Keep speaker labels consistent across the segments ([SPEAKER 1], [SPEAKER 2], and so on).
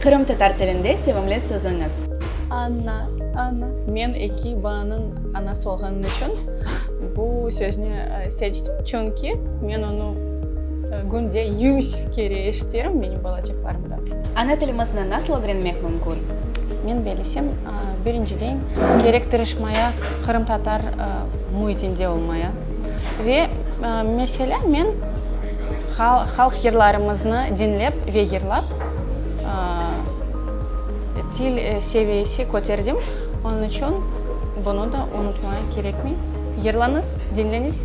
[SPEAKER 1] Qırımtatar tilinde sevimli sözüñiz?
[SPEAKER 2] Ana, ana. Men eki balanıñ anası olğanım içün bu sözni seçtim, çünki men onı künde yüz kere eşiterim menim balaçıqlarımdan.
[SPEAKER 1] Ana tilimizni nasıl ögrenmek mümkün?
[SPEAKER 2] Men bilsem, birinciden, kerek tırışmaya, qırımtatar müitinde olmaya. Ve, meselâ, men halq yırlarımıznı diñlep ve yırlap, til seviyesi köterdim. Onıñ içün bunı da unutmaya kerekmey. Yırlañız, diñleñiz.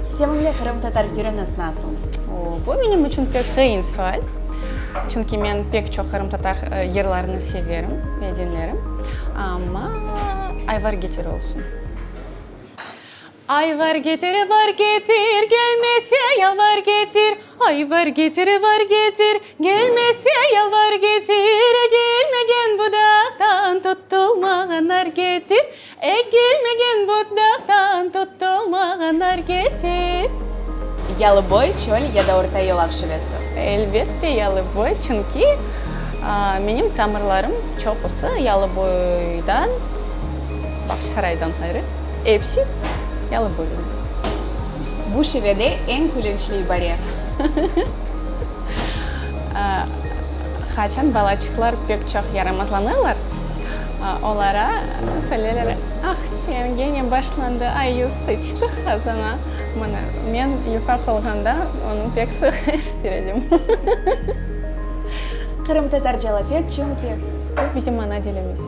[SPEAKER 1] Sevimli qırımtatar yırıñız nasıl?
[SPEAKER 2] O, bu menim içün pek qıyın sual. Çünki men pek çoq qırımtatar yırlarını severim ve diñlerim. Amma Ayvar getir olsun. Ayvar getir, var getir, gelmese yalvar getir. Ayvar getir, var getir, gelmese yalvar getir. Egilmegen budaqtan tutulmağan nar getir. Egilmegen budaqtan tutulmağan nar getir.
[SPEAKER 1] Yalıboy, çöl ya da Orta Yolaq şivesi?
[SPEAKER 2] Elbette, Yalıboy, çünki menim tamırlarım çoqusı Yalıboydan, Bağçasaraydan ğayrı, episi Yalıboydan.
[SPEAKER 1] Bu şivede eñ külünçli ibare.
[SPEAKER 2] Qaçan balaçıqlar pek çoq yaramazlanırlar, olara söylerler, Ah, sen gene başlandı, ayu sıçtı qazana. Mına, men yufaq olğanda onı pek sıq eşiter edim.
[SPEAKER 1] Qırımtatarca laf et, çünki.
[SPEAKER 2] Bu bizim ana dilimiz.